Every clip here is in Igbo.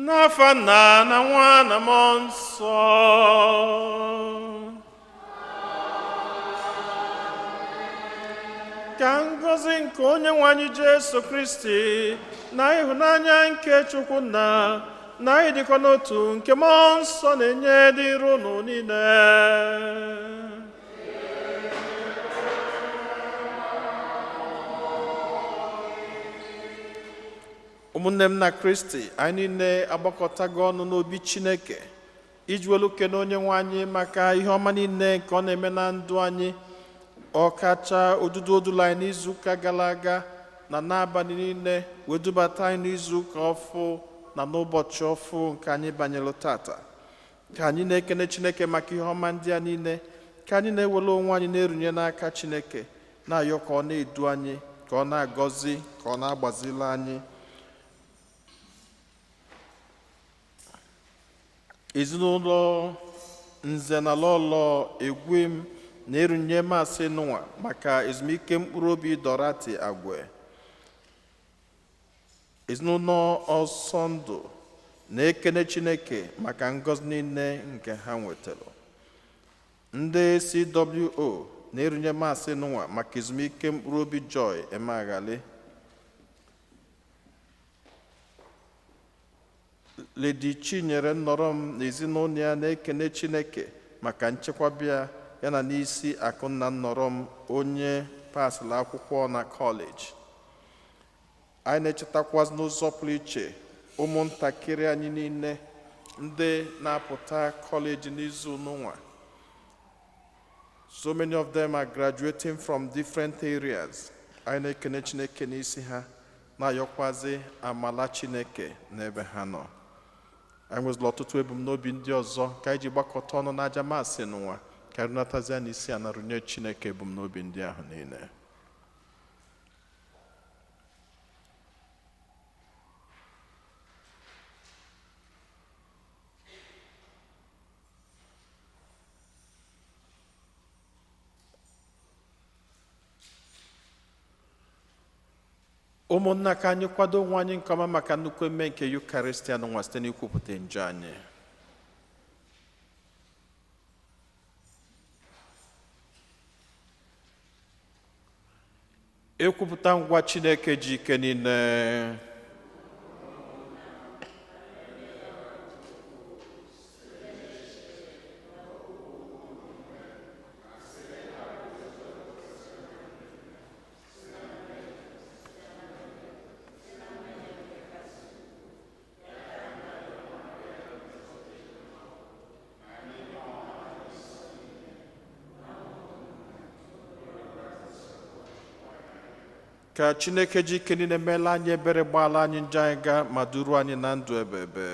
N'afa Nna na Nwa na Mmụọ Nsọ. Ka ngọzi nke onye nwe anyị Jesu Kristi na ịhụnanya nke Chukwu Nna na ịdịkọ n'otu nke Mmụọ Nsọ na-enye dịrị unu niile. Ụmụnne m na Kristi, anyị niile agbakọtago ọnụ n'obi Chineke iji welu kene onye nwe anyị maka ihe ọma niile nke ọ na-eme na ndụ anyị, ọkacha odudu odula anyị n'izuụka gara aga na n'abalị niile wee dubata anyị n'izuụka ọfụ na n'ụbọchị ọfụ nke anyị banyere tata. Ka anyị na-ekene Chineke maka ihe ọma ndị a niile, ka anyị na-ewere onwe anyị na-erunye n'aka Chineke, na-ayọ ka ọ na-edu anyị, ka ọ na-agọzi, ka ọ na-agbazili anyị. Ezinụlọ Nze na Lọlọ Egwim na-erunye masị nụnwa maka ezumike mkpụrụ obi Dorothy Agwe. Ezinụlọ Ọsọndụ na-ekene Chineke maka ngọzi niile nke ha nwetara. Ndị CWO na-erunye masị nụnwa maka ezumike mkpụrụ obi Joy Emeaghali. Lady Chinyere Nnọrọm na ezinụlọ ya na-ekene Chineke maka nchekwaba ya ya na n'isi Akụnna Nnọrọm onye pasịrị akwụkwọ na kọleji. Anyị na-echetakwazị n'ụzọ pụrụ iche ụmụntakịrị anyị niile ndị na-apụta kọleji n'izu n'ụwa. So many of them are graduating from different areas. Anyị na-ekene Chineke n'isi ha, na-ayọkwazi amala Chineke n'ebe ha nọ. Anyị nwezila ọtụtụ ebumnobi ndị ọzọ ka anyị ji gbakọta ọnụ n'aja masị n'ụwa, ka anyị runatazie n'isi a na runye Chineke ebumnobi ndị ahụ niile. Ụmụnna, ka anyị kwado onwe anyị nke ọma maka nnukwu eme nke Yukaristia n'ụwa site n'ikwupụta njọ anyị. Ekwupụta ngwa Chineke ji ike niile. Ka Chineke ji ike niile meela anyị ebere, gbaala anyị njọ anyị gaa ma duru anyị na ndụ ebebe.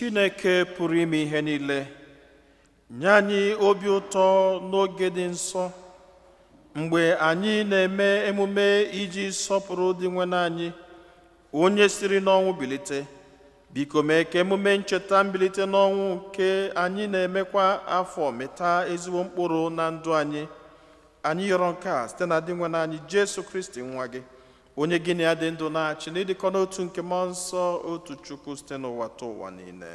Chineke pụrụ ime ihe niile, nye anyị obi ụtọ n'oge dị nsọ mgbe anyị na-eme emume iji sọpụrụ Dinwenụ anyị, onye siri n'ọnwụ bilite. Biko mee ka emume ncheta mbilite n'ọnwụ nke anyị na-eme kwa afọ mịta ezigbo mkpụrụ na ndụ anyị. Anyị yọrọ nke a site na Dinwenụ anyị Jesu Kristi, nwa gị, onye gị na ya dị ndụ na-achị n'ịdịkọ n'otu nke Mmụọ Nsọ, otu Chukwu, site n'ụwa ta ụwa niile.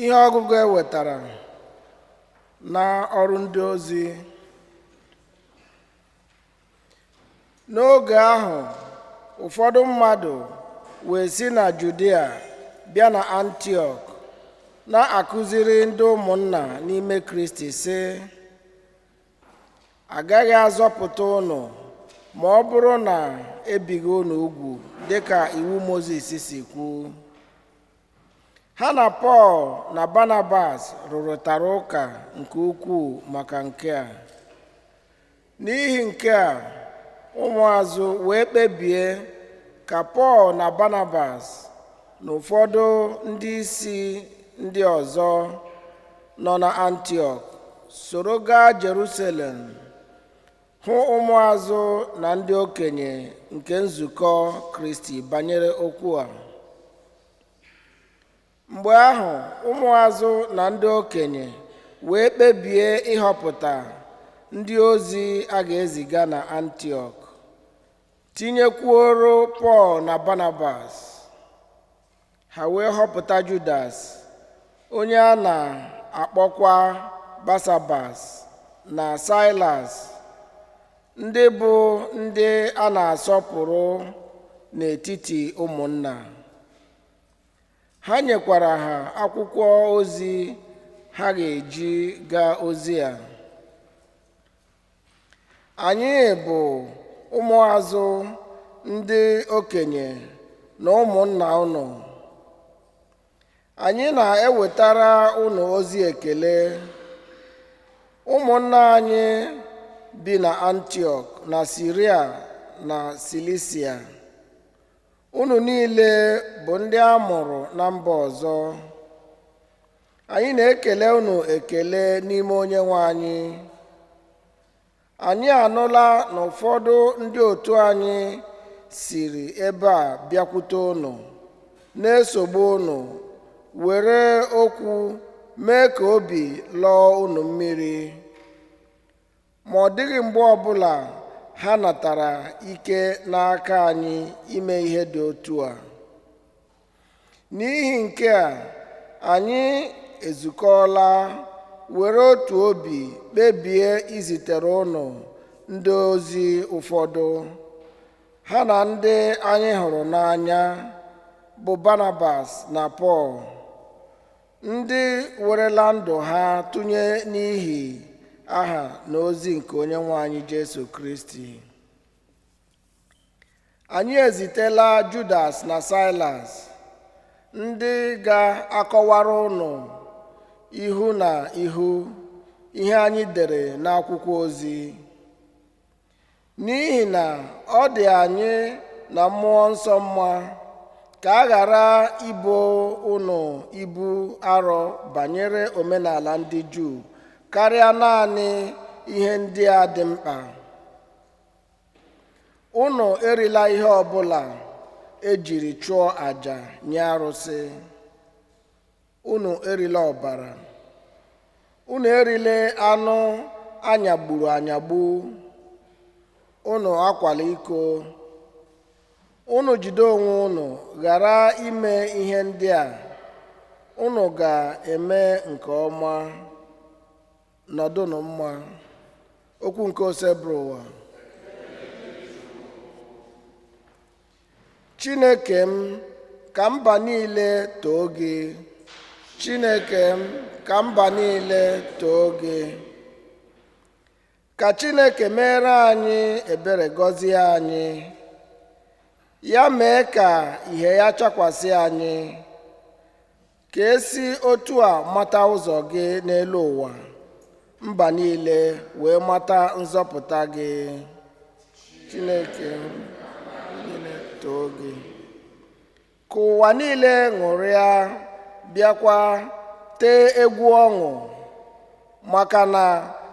Ihe ọgụgụ e wetara na Ọrụ Ndị Ozi. N'oge ahụ, ụfọdụ mmadụ wee si na Judia bịa na Antiọk na-akụziri ndị ụmụnna n'ime Kristi sị, agaghị azọpụta unu ma ọ bụrụ na ebighị unu ugwu dịka iwu Mozis si kwu. Ha na Pọl na Barnabas rụrịtara ụka nke ukwuu maka nke a. N'ihi nke a, ụmụazụ wee kpebie ka Pọl na Barnabas na ụfọdụ ndị isi ndị ọzọ nọ na Antiọk soro gaa Jerusalem hụ ụmụazụ na ndị okenye nke nzukọ Kristi banyere okwu a. Mgbe ahụ, ụmụazụ na ndị okenye wee kpebie ịhọpụta ndị ozi a ga-eziga na Antiọk, tinyekwuoro Pọl na Barnabas. Ha wee họpụta Judas, onye a na-akpọkwa Basabas, na Silas, ndị bụ ndị a na-asọpụrụ n'etiti ụmụnna. Ha nyekwara ha akwụkwọ ozi ha ga-eji gaa ozi a. Anyị bụ ụmụazụ ndị okenye na ụmụnna unu. Anyị na-ewetara unu ozi ekele. Ụmụnna anyị bi na Antiọk na Siria na Silisia. Unu niile bụ ndị a mụrụ na mba ọzọ. Anyị na-ekele unu ekele n'ime Onyenwe anyị. Anyị anụla na ụfọdụ ndị otu anyị siri ebe a bịakwute unu, na-esogbu unu, were okwu mee ka obi lọọ unu mmiri. Ma ọ dịghị mgbe ọbụla ha natara ike n'aka anyị ime ihe dị otu a. N'ihi nke a, anyị ezukọọla were otu obi kpebie izitere unu ndị ozi ụfọdụ, ha na ndị anyị hụrụ n'anya bụ Barnabas na Pọl, ndị werela ndụ ha tụnye n'ihi aha na ozi nke Onyenwe anyị Jesu Kristi. Anyị ezitela Judas na Silas, ndị ga-akọwara unu ihu na ihu ihe anyị dere n'akwụkwọ ozi. N'ihi na ọ dị anyị na Mmụọ Nsọ mma ka a ghara ibo unu ibu arọ banyere omenala ndị Juu karịa naanị ihe ndị a dị mkpa. Unu erila ihe ọbụla ejiri chụọ àjà nye arụsị. Unu erila ọbara. Unu erila anụ anyagburu anyagbu. Unu akwala iko. Unu jide onwe unu ghara ime ihe ndị a. Unu ga-eme nke ọma. Nọdụnụ mma. Okwu nke Osebụrụwa. Chineke m, ka mba niile too gị. Chineke m, ka mba niile too gị. Ka Chineke meere anyị ebere, gọzie anyị, ya mee ka ìhè ya chakwasị anyị, ka esi otu a mata ụzọ gị n'elu ụwa, mba niile wee mata nzọpụta gị. Chineke niile too gị. Ka ụwa niile ṅụrịa, bịakwa tee egwu ọṅụ, maka na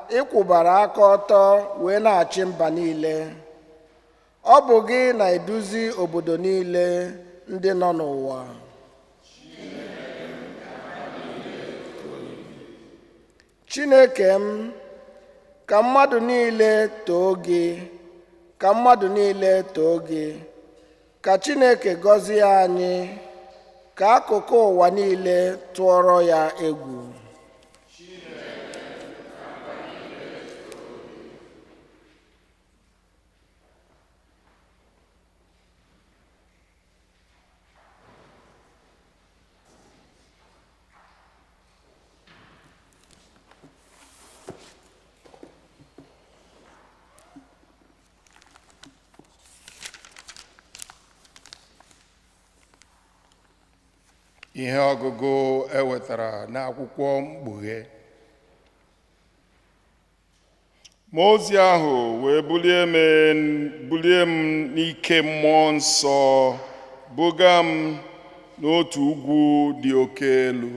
ị kwụbara aka ọtọ wee na-achị mba niile. Ọ bụ gị na-eduzi obodo niile ndị nọ n'ụwa. Chineke m, ka mmadụ niile too gị, ka mmadụ niile too gị. Ka Chineke gọzie anyị, ka akụkụ ụwa niile tụọrọ ya egwu. Ihe ọgụgụ e wetara n'akwụkwọ Mkpughe. Mmụọ ozi ahụ wee bulie m n'ike mmụọ nsọ, buga m n'otu ugwu dị oke elu.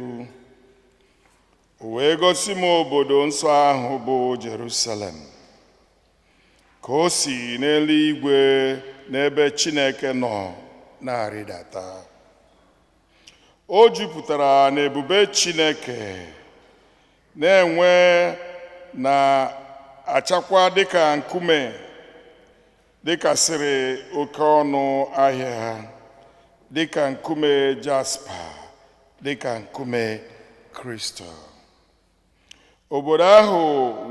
O wee gosi m obodo nsọ ahụ bụ Jerusalem, ka o si n'eluigwe n'ebe Chineke nọ na-arịdata. O jupụtara n'ebube Chineke, na-enwe na-achakwa dịka nkume dịkasịrị oke ọnụ ahịa, dịka nkume jaspa, dịka nkume kristal. Obodo ahụ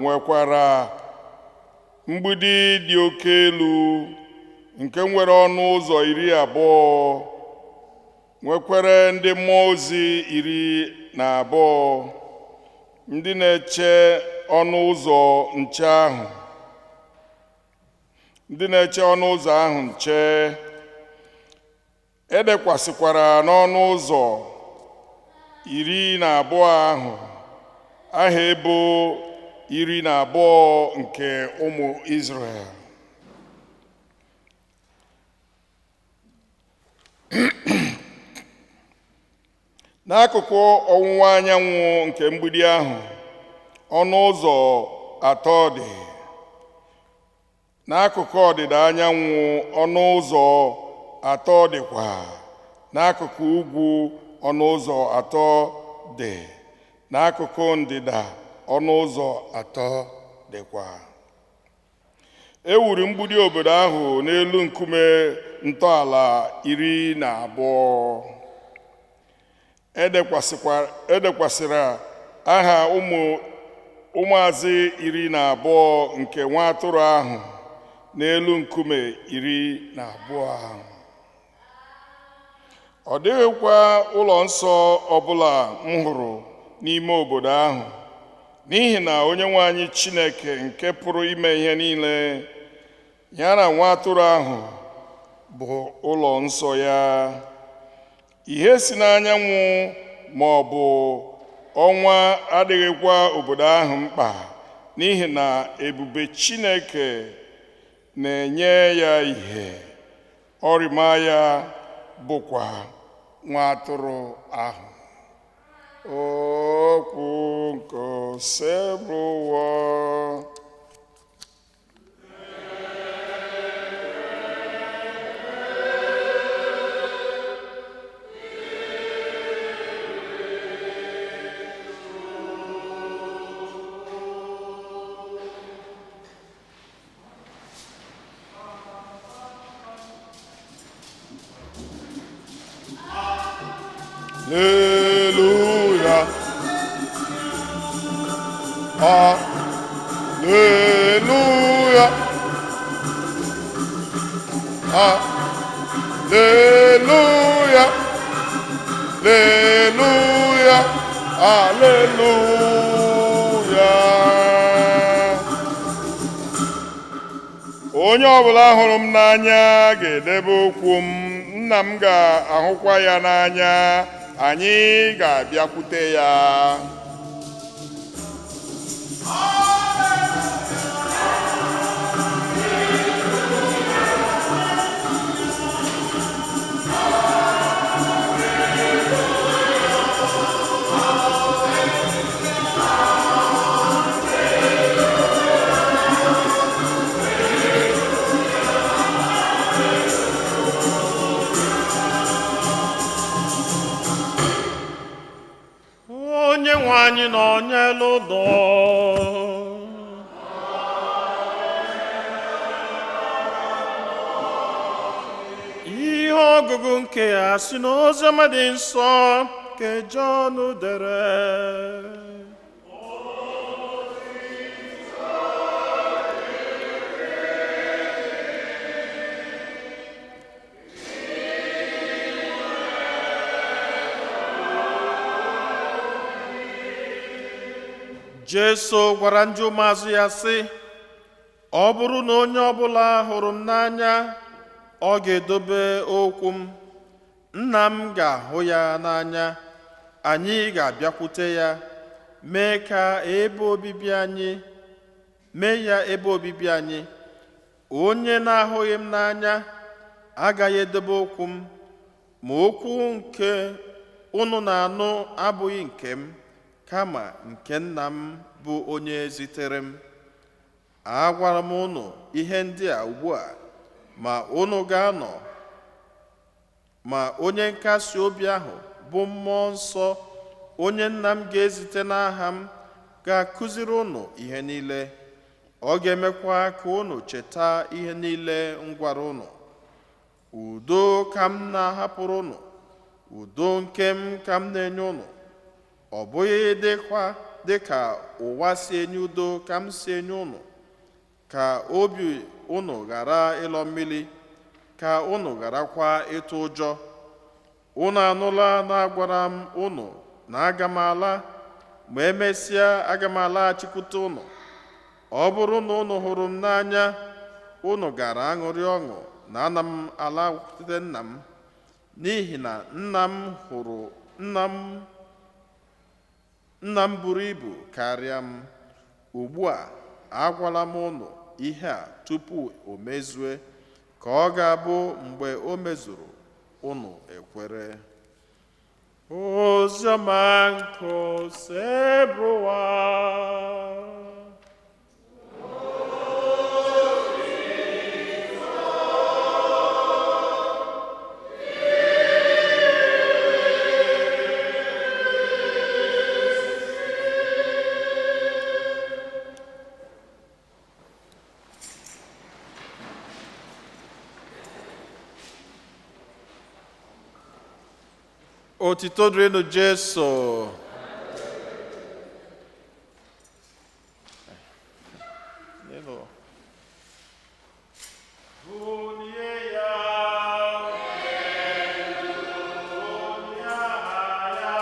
nwekwara mgbidi dị oke elu nke nwere ọnụ ụzọ 20, nwekwara ndị mmụọ ozi 12 ndị na-eche ọnụ ụzọ nche ahụ, ndị na-eche ọnụ ụzọ ahụ nche. E dekwasịkwara n'ọnụ ụzọ 12 ahụ aha ebo 12 nke ụmụ Izrel. N'akụkụ ọwụwa anyanwụ nke mgbidi ahụ, ọnụ ụzọ atọ dị. N'akụkụ ọdịda anyanwụ, ọnụ ụzọ atọ dịkwa. N'akụkụ ugwu, ọnụ ụzọ atọ dị. N'akụkụ ndịda, ọnụ ụzọ atọ dịkwa. E wuru mgbidi obodo ahụ n'elu nkume ntọala 12. E dekwasịrị aha ụmụazị 12 nke nwa atụrụ ahụ n'elu nkume 12 ahụ. Ọ dịghịkwa ụlọ nsọ ọbụla m hụrụ n'ime obodo ahụ, n'ihi na Onyenwe anyị Chineke nke pụrụ ime ihe niile, ya na nwa atụrụ ahụ bụ ụlọ nsọ ya. Ihe si n'anyanwụ ma ọ bụ ọnwa adịghịkwa obodo ahụ mkpa, n'ihi na ebube Chineke na-enye ya ìhè, ọrịma ya bụkwa nwa atụrụ ahụ. Okwu nke Osebụrụwa. Hallelujah. Hallelujah. Hallelujah. Hallelujah. Hallelujah. Onye ọbụla hụrụ m n'anya ga-edebe okwu m, nna m ga-ahụkwa ya n'anya, anyị ga-abịakwute ya. Onye nwe anyị nọ n'elu ụlọ. Ihe ọgụgụ nke ya si n'oziọma dị nsọ nke Jọn dere. Jesu gwara ndị ụmụazụ ya sị, ọ bụrụ na onye ọbụla hụrụ m n'anya, ọ ga-edobe okwu m. Nna m ga-ahụ ya n'anya, anyị ga-abịakwute ya, mee ka ebe obibi anyị, mee ya ebe obibi anyị. Onye na-ahụghị m n'anya agaghị edobe okwu m, ma okwu nke unu na-anụ abụghị nke m, kama nke nna m bụ onye zitere m. Agwara m unu ihe ndị a ugbu a, ma unu ga-anọ, ma onye nkasi obi ahụ bụ mmụọ nsọ, onye nna m ga-ezite n'aha m, ga-akụziri unu ihe niile. Ọ ga-emekwa ka unu cheta ihe niile m gwara unu. Udo ka m na-ahapụrụ unu, udo nke m ka m na-enye unu. Ọ bụghị dịkwa dịka ụwa si enye udo ka m si enye unu. Ka obi unu ghara ịlọ mmiri, ka unu gharakwa ịtụ ụjọ. Unu anụla na agwara m unu na aga m ala, ma emesịa aga m alaghachikwute unu. Ọ bụrụ na unu hụrụ m n'anya, unu gara aṅụrị ọṅụ na ana m alakwute nna m, n'ihi na nna m hụrụ nna m nna m buru ibu karịa m. Ugbu a agwala m unu ihe a tupu o mezue, ka ọ ga-abụ mgbe o mezuru unu ekwere. Oziọma nke Osebụrụwa. Otito dịrịnụ Jesu. Nịnụ. Bulie ya. Bulie aha ya.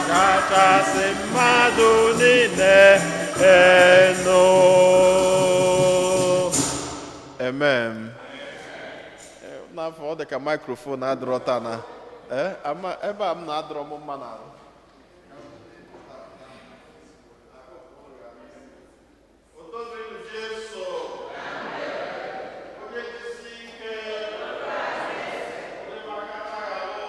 Kachasị mmadụ niile enu. Amen. N'afọ ọ dị ka microphone adịrọ taa na ama ebe a m na-adọrọ m mma n'arụ. Udo dịrị Jesu. Onye jisi ike. Onye maka aghalụ.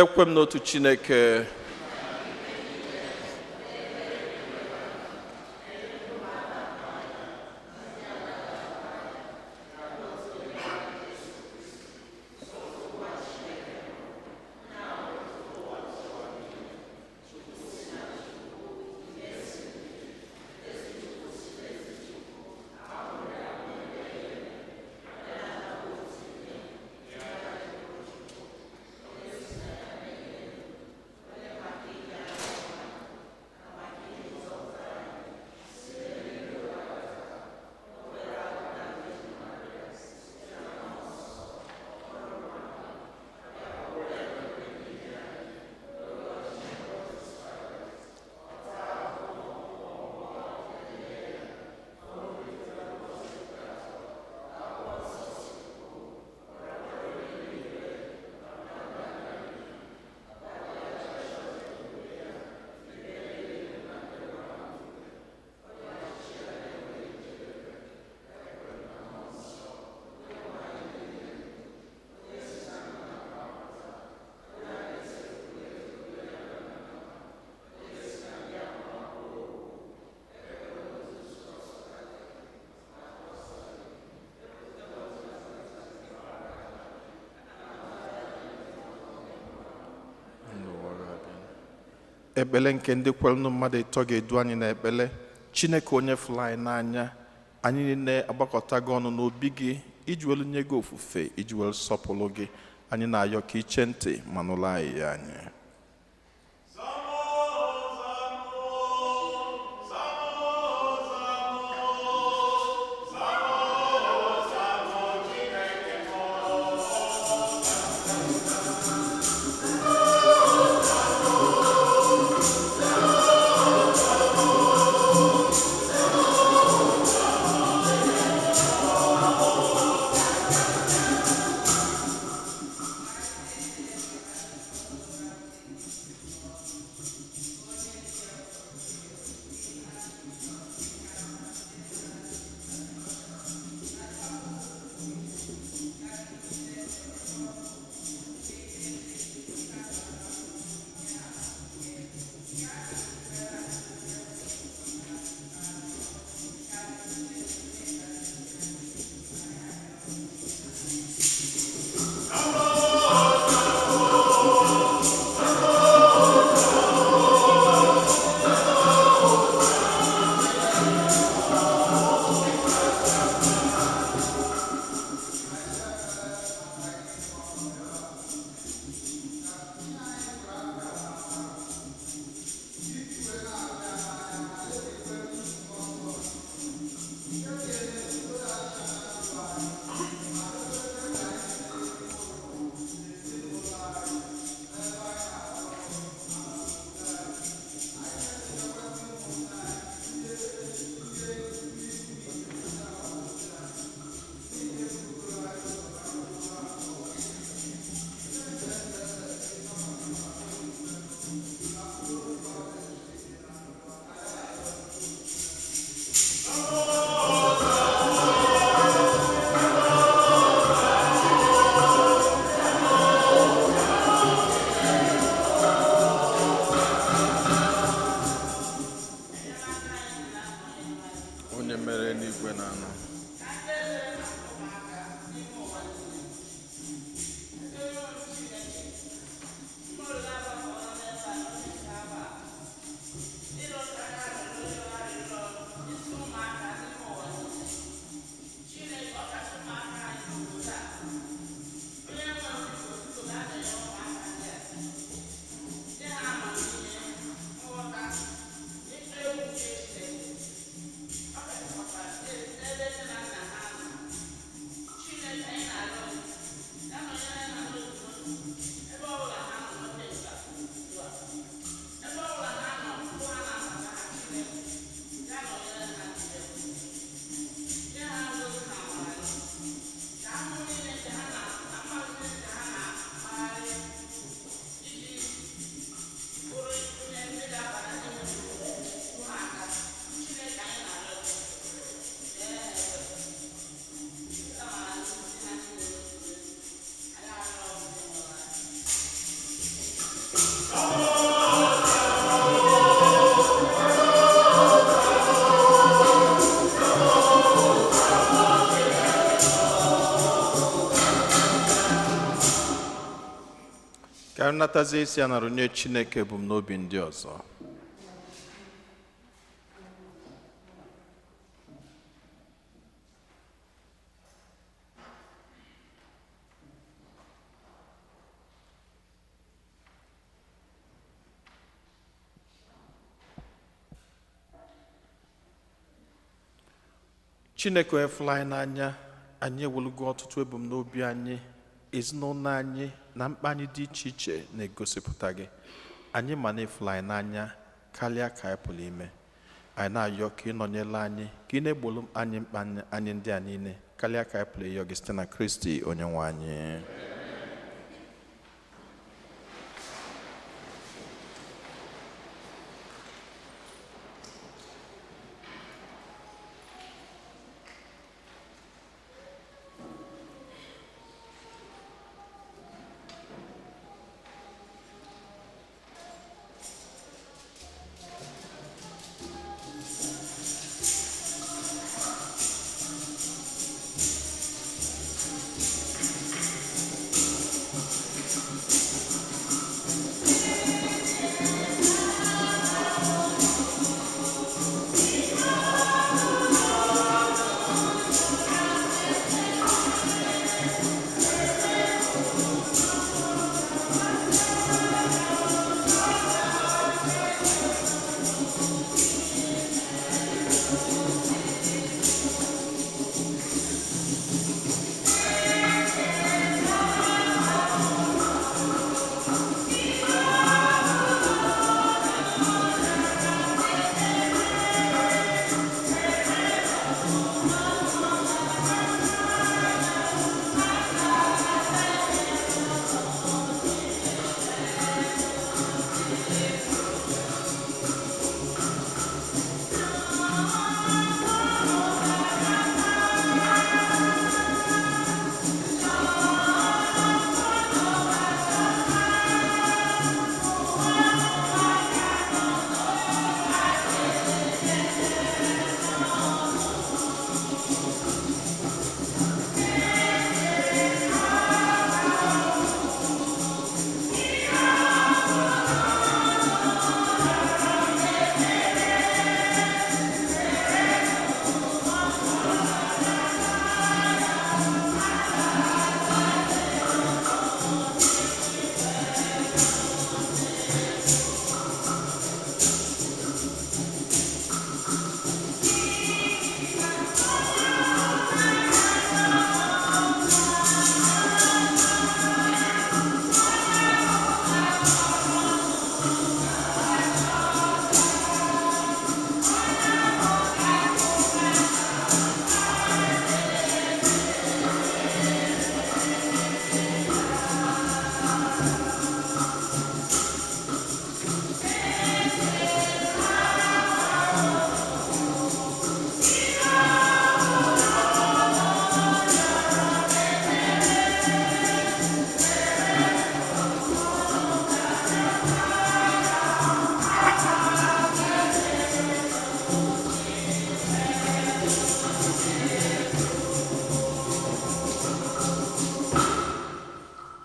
Ekwe m n'otu Chineke, Ekpele nke ndị kwerenụ mmadụ ịtọ ga-edu anyị n'ekpele. Chineke onye fụrụ anyị n'anya, anyị niile agbakọtago ọnụ n'obi gị iji welu nye gị ofufe, iji welu sọpụrụ gị. Anyị na-ayọ ka iche ntị ma nụrụ anyị ya anyị. Ka anyị natazie isi a nara onye Chineke ebumnobi ndị ọzọ. Chineke onye fụrụ anyị n'anya, anyị ewelugo ọtụtụ ebumnobi anyị, ezinụlọ anyị na mkpa anyị dị iche iche na-egosipụta gị. Anyị ma na ịfụrụ anyị n'anya karịa ka anyị pụrụ ime. Anyị na-ayọ ka ị nọnyere anyị, ka ị na-egbolu anyị mkpa anyị ndị a niile karịa ka anyị pụrụ ịyọ gị site na Kristi onye nwe anyị.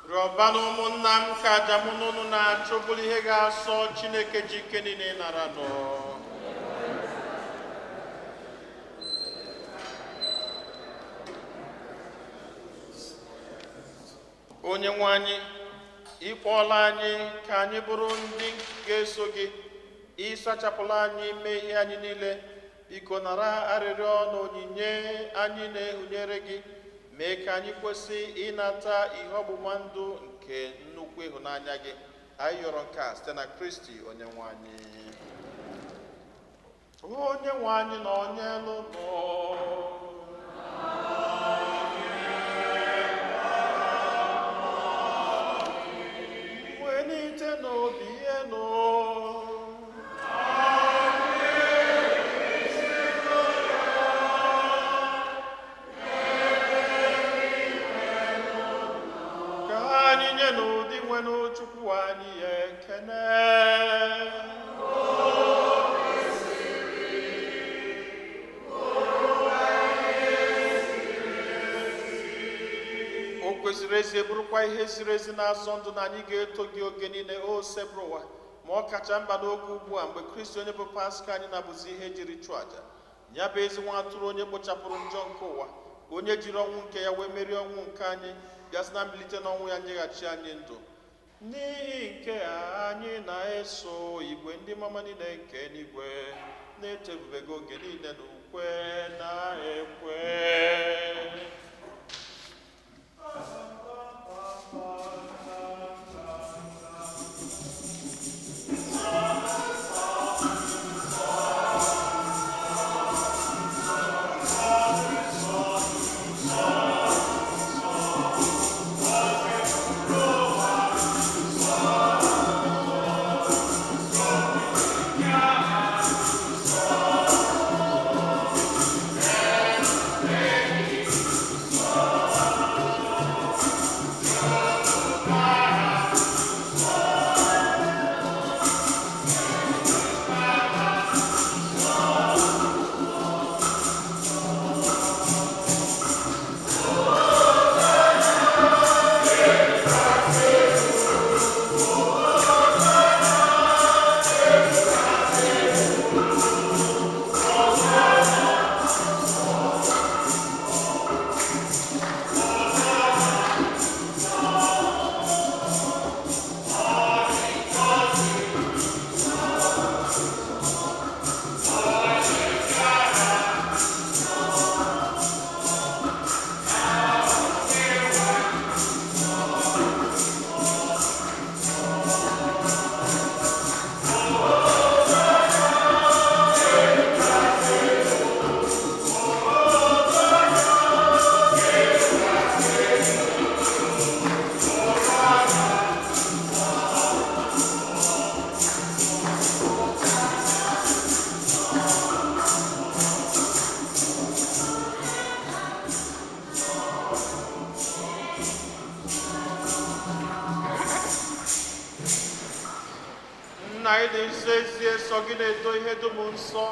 Rịọbanụ ụmụnna m ka aja mụ na unu na-achụ bụrụ ihe ga-asọ Chineke ji ike niile nara nụ. Onye nwe anyị, ị kpọọla anyị ka anyị bụrụ ndị ga-eso gị. Ị sachapụla anyị mmehie anyị niile. Biko nara arịrịọ na onyinye anyị na-ehunyere gị. Mee ka anyị kwesị ịnata ihe ọgbụgba ndụ nke nnukwu ịhụnanya gị. Anyị yọrọ nke a site na Kristi onye nwe anyị. Onye nwe anyị na onye lụnụ. Welite n'obi enu. Ka anyị nye n'ụdị nwere Chukwu anyị ya ekene. O Kwesịrị ezie, bụrụkwa ihe ziri ezi na-azọ ndụ na anyị ga-eto gị oge niile, o Osebụrụwa, ma ọ kacha mkpa n'oge ugbu a mgbe Kristi onye bụ Paska anyị na-abụzi ihe ejiri chụọ àjà. Ya bụ ezi nwa atụrụ onye kpochapụrụ njọ nke ụwa, onye jiri ọnwụ nke ya wee merie ọnwụ nke anyị, bịasị na mbilite n'ọnwụ ya nyeghachi anyị ndụ. N'ihi nke a anyị na-eso igwe ndị mama niile nke eluigwe na-eto ebube gị oge niile na ukwe na-ekwe. Nna anyị dị nsọ, ezie sọ gị na-edo ihe dum nsọ.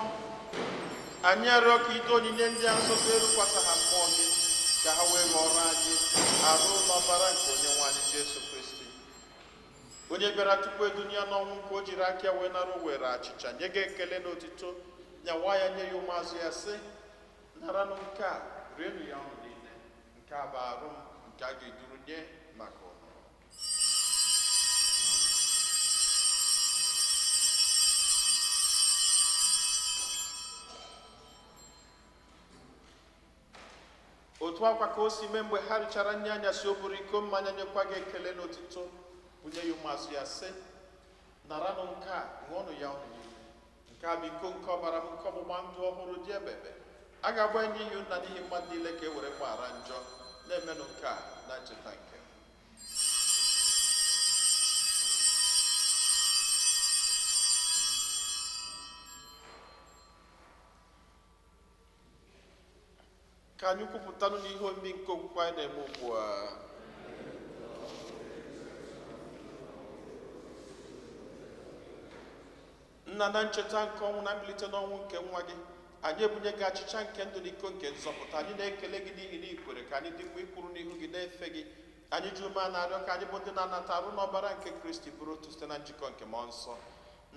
Anyị arịọ ka ido onyinye ndị a nsọ site erukwasa ha mmụọ gị, ka ha wee ghọrọ anyị arụ na ọbara nke onye nwe anyị Jesu Kristi, onye bịara tupu edunye ya n'ọnwụ nke o jiri aka ya wee nara. O were achịcha nye gị ekele na otito, nyawa ya, nye ya ụmụazụ ya, sị: "Naranụ nke a, rienụ ya ọnụ niile. Nke a bụ arụ m nke a ga-eduru nye maka ụnụ." Otu akwa ka o si mee mgbe ha richara nri anyasị, o buru iko mmanya, nyekwa gị ekele na otito, bunye ya ụmụazụ ya, sị: "Naranụ nke a, ṅụọnụ ya ọnụ niile. Nke a bụ iko nke ọbara m nke ọgbụgba ndụ ọhụrụ dị ebebe. A ga-agba ya n'ihi nna, n'ihi mmadụ niile, ka e were gbaghara njọ. Na-emenụ nke a na ncheta nke m." Ka anyị kwupụtanụ n'ihe omimi nke okwukwe anyị na-eme ugbu a. Nna, na ncheta nke ọnwụ na mbilite n'ọnwụ nke nwa gị, anyị ebunye gị achịcha nke ndụ na iko nke nzọpụta. Anyị na-ekele gị n'ihi na ikwere ka anyị dị mgbe ikwuru n'ihu gị na-efe gị. Anyị ji ume a na-arịọ ka anyị bụ ndị na-anata arụ n'ọbara nke Kristi bụrụ otu site na njikọ nke mmụọ nsọ.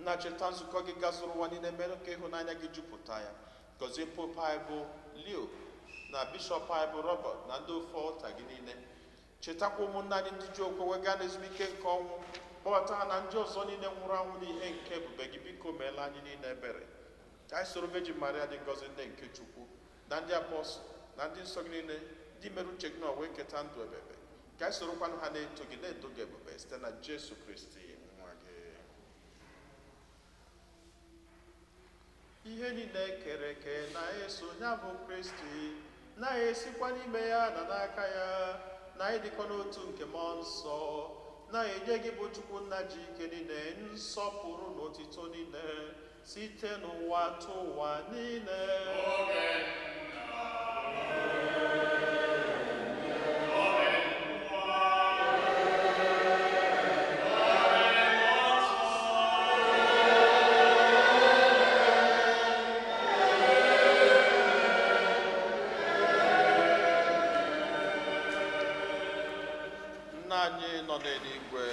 Nna, cheta nzukọ gị gazuru ụwa niile, mere ka ịhụnanya gị jupụta ya. Gọzie Pope anyị bụ Leo, na Bishọp anyị bụ Robert, na ndị ofe ọlta gị niile. Chetakwa ụmụnna anyị ndị ji okwe wee gaa n'ezumike nke ọnwụ. Kpọbata ha na ndị ọzọ niile nwụrụ anwụ n'ihe nke ebube gị. Biko meela anyị niile ebere, ka anyị soro Virgin Maria dị ngọzi, nne nke Chukwu, na ndị apọstụl na ndị nsọ gị niile ndị mere uche gị na wee keta ndụ ebebe, ka anyị sorokwanụ ha na-eto gị, na-edo gị ebube, site na Jesu Kristi nwa gị. Ihe niile kere eke na-eso ya bụ Kristi, na-esikwa n'ime ya na n'aka ya na ịdịkọ n'otu nke mmụọ nsọ, na-enye gị bụ Chukwu Nna ji ike niile nsọpụrụ na otito niile site n'ụwa tụ ụwa niile. Nna anyị nọ n'eluigwe.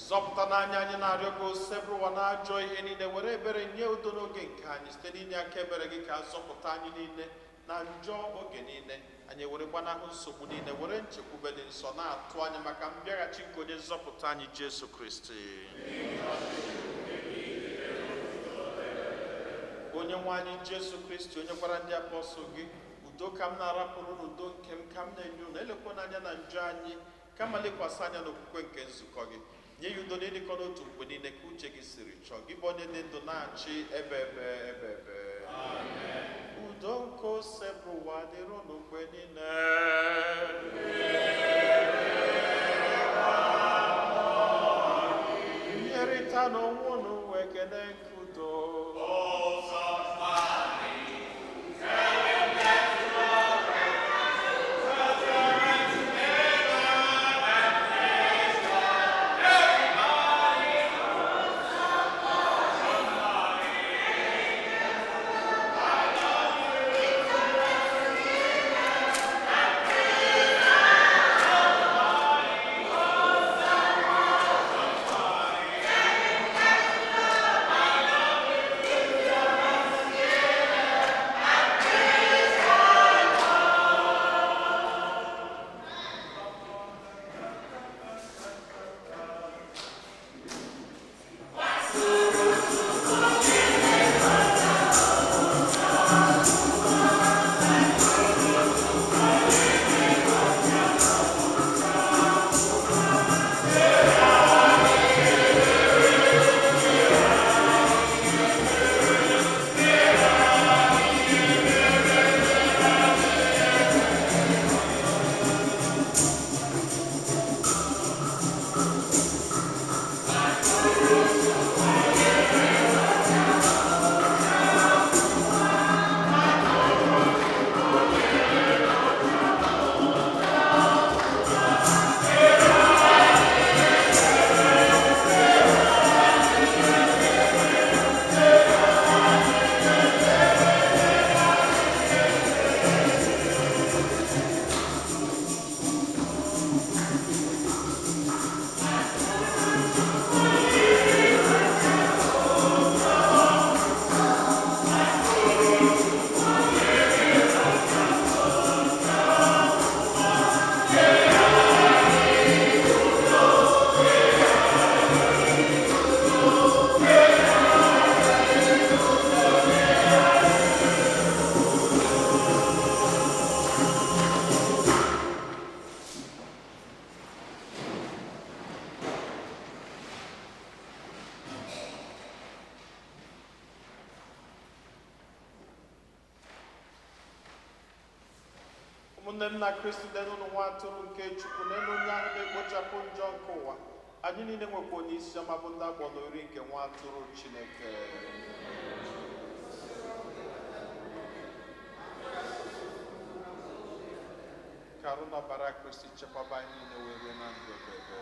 Zọpụta n'anya anyị na-arịọ gị, Osebụrụwa, na ajọ ihe niile, were ebere nye udo n'oge nke anyị. Site n'inye aka ebere gị, ka a zọpụta anyị niile na njọ oge niile, anyị were gbanahụ nsogbu niile, were nchekwube dị nsọ na-atụ anya maka mbịaghachi nke onye nzọpụta anyị Jesu Kristi. Onye nwe anyị Jesu Kristi, onye gwara ndị apọstụl gị, "Udo ka m na-arapụrụ unu, udo nke m ka m na-enye unu," elekwana anya na njọ anyị, kama lekwasị anya n'okwukwe nke nzukọ gị, nye ya udo na ịdịkọ n'otu mgbe niile ka uche gị siri chọọ, gị bụ onye dị ndụ na-achị ebe ebe ebe ebe. Udo nke Osebụrụwa dịrị unu mgbe niile. Nyerịta n'onwe unu ekele nke udo. Ụmụnne m na Kristi, lenụnụ nwa atụrụ nke Chukwu, n'elu onye ahụ na-ekpochapụ njọ nke ụwa. Anyị niile nwekwa onye isi ọma bụ ndị akpọ n'oriri nke nwa atụrụ Chineke. Ka arụ na ọbara Kristi chekwaba anyị niile wee ruo na ndụ ebebe.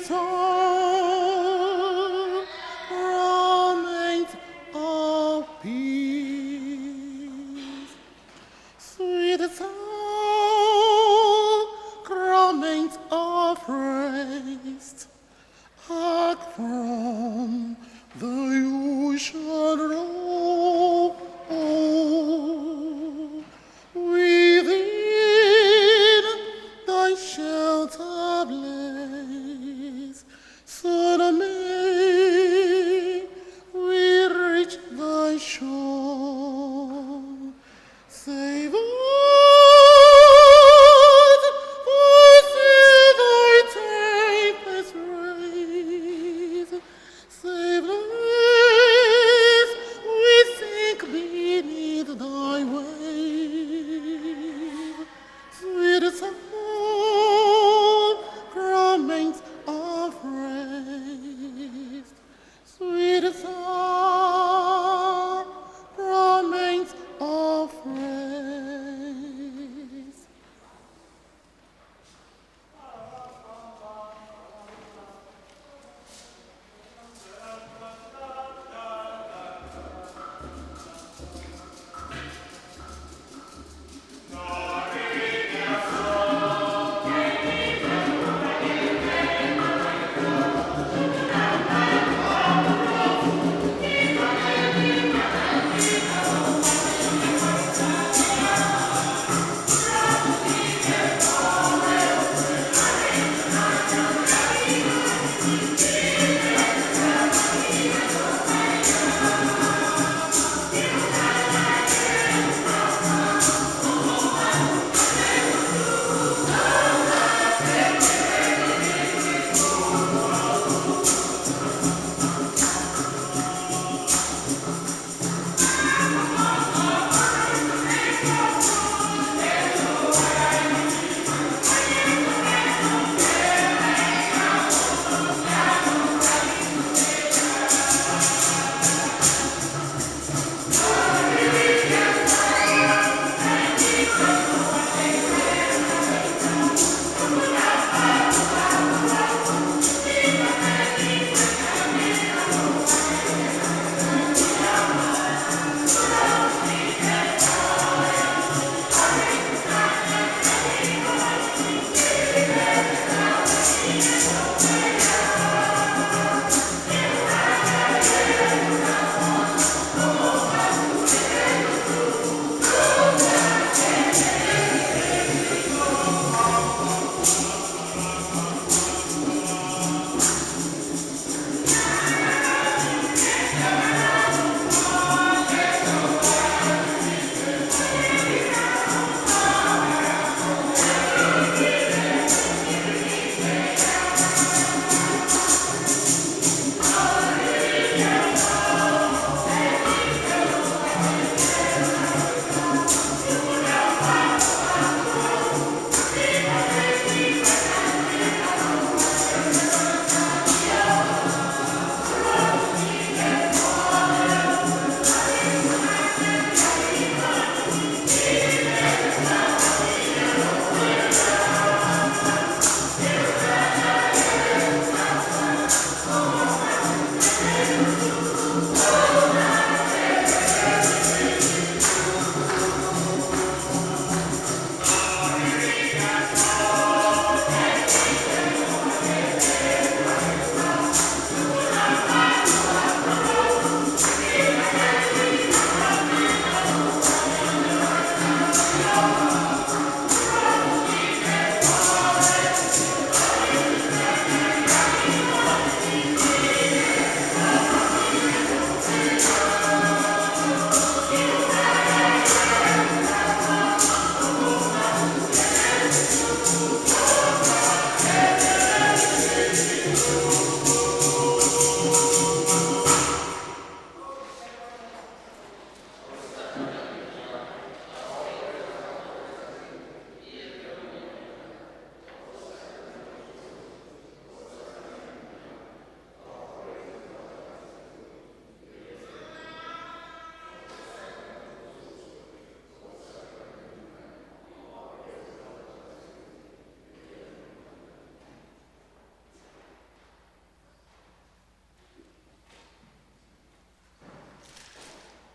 Sacrament of peace. Sweet sacrament of rest, hark from the ocean roll. Within thy shelter bliss, soon may we reach thy shore. Save us, for see thy tempest raise. Save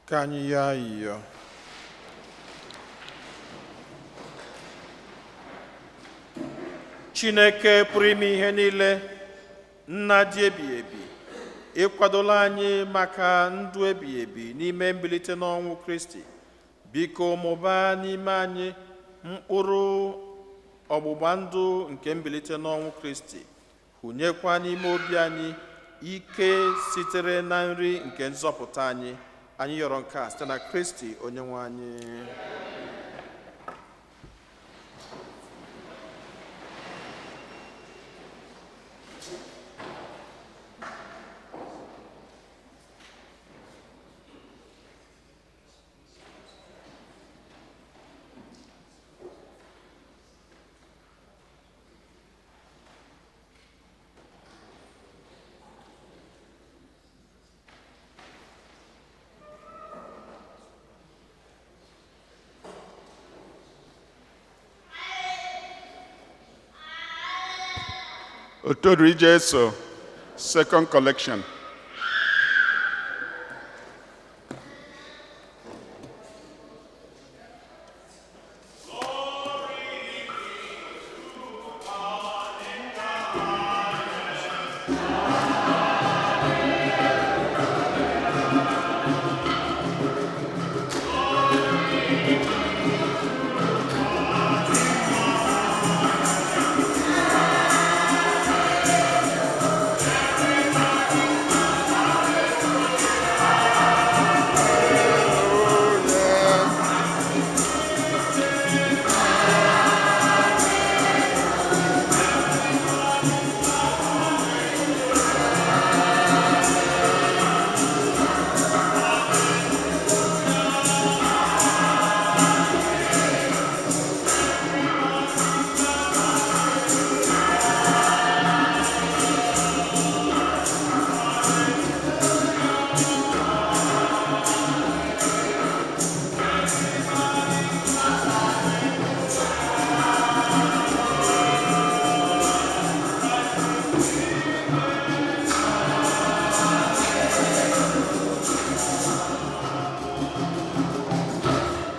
Ka anyị yọọ ayịyọ. Chineke pụrụ ime ihe niile, nna dị ebighị ebi, ịkwadola anyị maka ndụ ebighị ebi n'ime mbilite n'ọnwụ Kristi. Biko mụbaa n'ime anyị mkpụrụ ọgbụgba ndụ nke mbilite n'ọnwụ Kristi, hụnyekwa n'ime obi anyị ike sitere na nri nke nzọpụta anyị. Anyị yọrọ nke a site na Kristi onye nwe anyị. Otoro Jesu, second collection.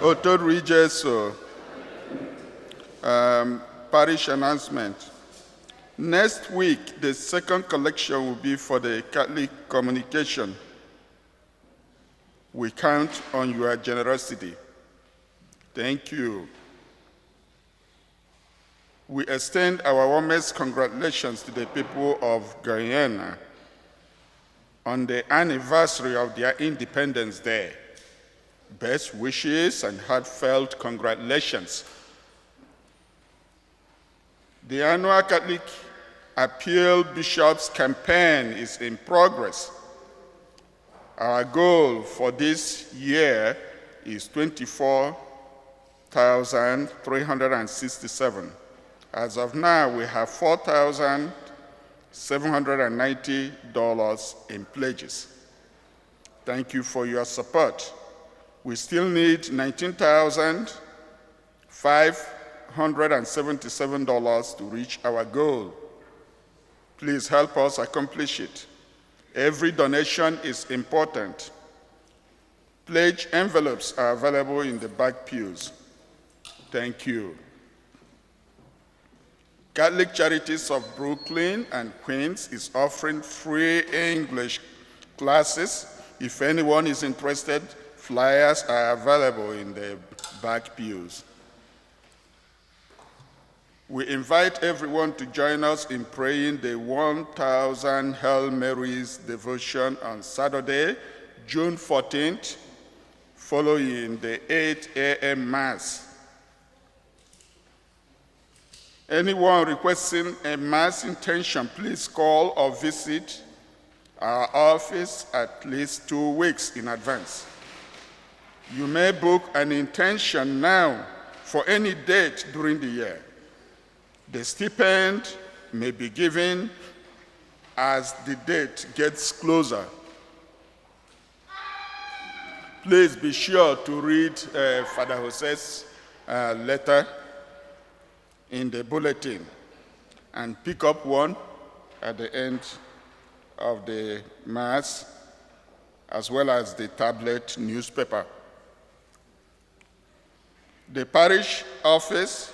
Otoro Jesu, parish announcement. Next week, the second collection will be for the Catholic communication. We count on your generosity. Thank you. We extend our warmest congratulations to the people of Guyana on the anniversary of their Independence Day. Best wishes and heartfelt congratulations. The annual Catholic Appeal Bishops campaign is in progress. Our goal for this year is 24,367. As of now, we have $4,790 in pledges. Thank you for your support. We still need $19,577 to reach our goal. Please help us accomplish it. Every donation is important. Pledge envelopes are available in the back pews. Thank you. Catholic Charities of Brooklyn and Queens is offering free English classes. If anyone is interested, flyers are available in the back pews. We invite everyone to join us in praying the 1,000 Hail Marys devotion on Saturday, June 14th, following the 8 a.m. Mass. Anyone requesting a Mass intention, please call or visit our office at least 2 weeks in advance. You may book an intention now for any date during the year. The stipend may be given as the date gets closer. Please be sure to read Father Jose's letter in the bulletin and pick up one at the end of the Mass. as well as the tablet newspaper. The parish office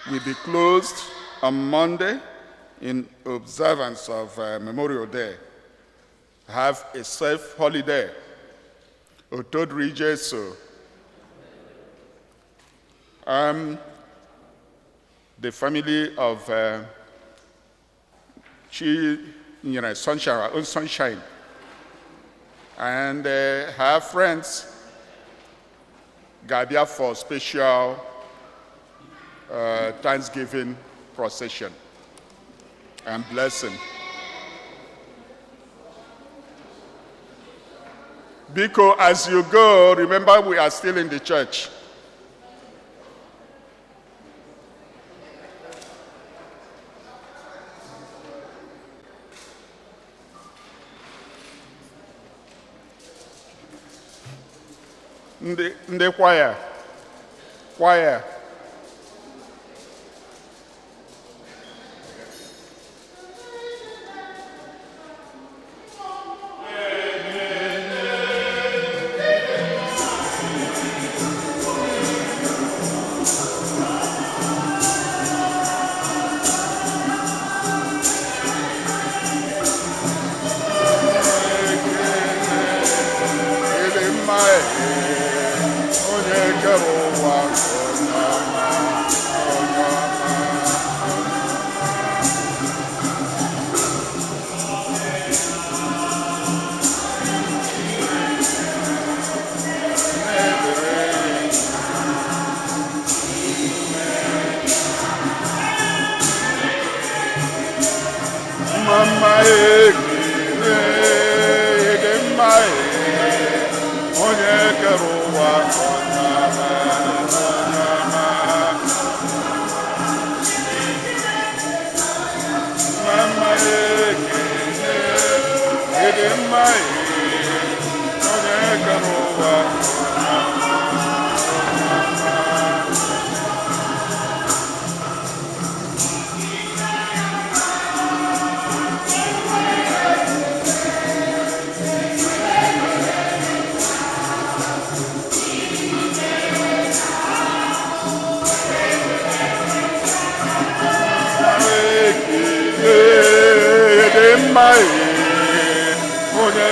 will be closed on Monday in observance of Memorial Day. Have a safe holiday. Otodri Jesu. The family of Chi, Sunshine, our own Sunshine, and her friends Gabia for special Thanksgiving procession and blessing. Biko, as you go, remember we are still in the church. Ndị choir, choir. Ịdị mma onye kere ụwa, onye ọma, onye ọma. Mma ekele, ịdị mma, onye kere ụwa, onye ọma, onye ọma. Mma ekele, ịdị mma, onye kere ụwa. Ekele, ịdị mma, onye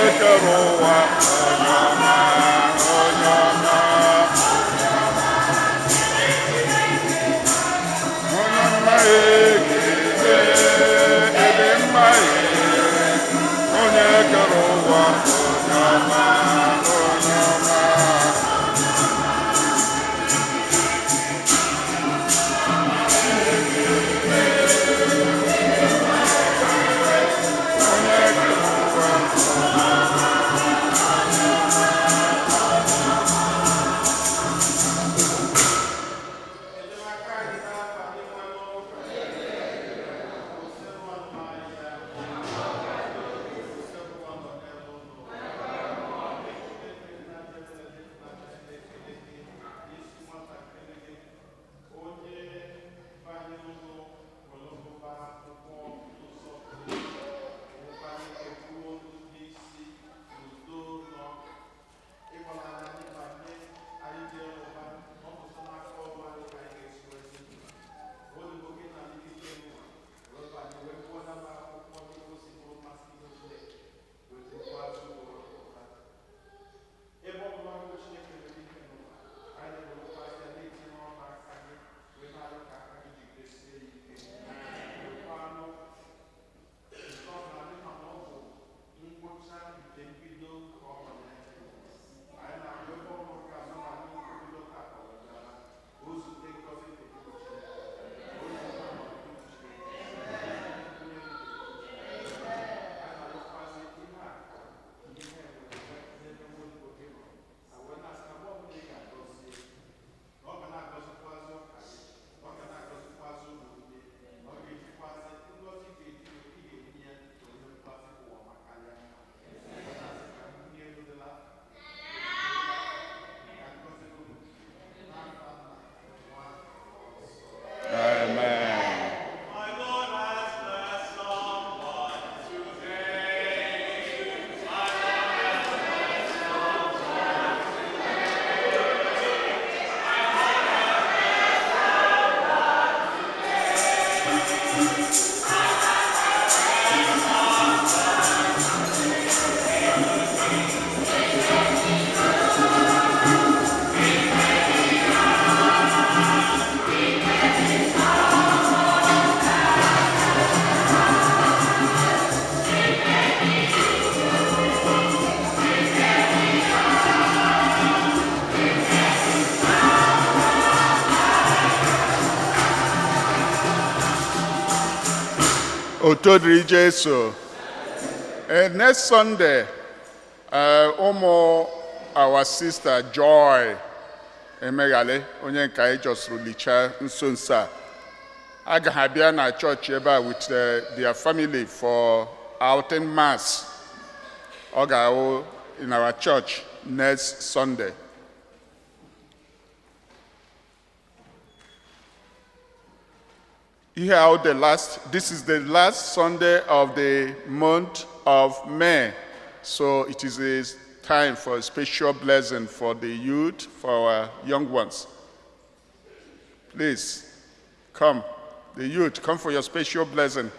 Otito dịrị Jesu. Next Sunday, ụmụ our sister Joy Emeghale, onye nke anyị jọsụrụ licha nso nso a, agaghị abịa na chọọchị ebe a with their family for outing mass. Ọ ga-awụ in our church next Sunday. Here out the last, this is the last Sunday of the month of May. So it is a time for a special blessing for the youth, for our young ones. Please come. The youth, come for your special blessing.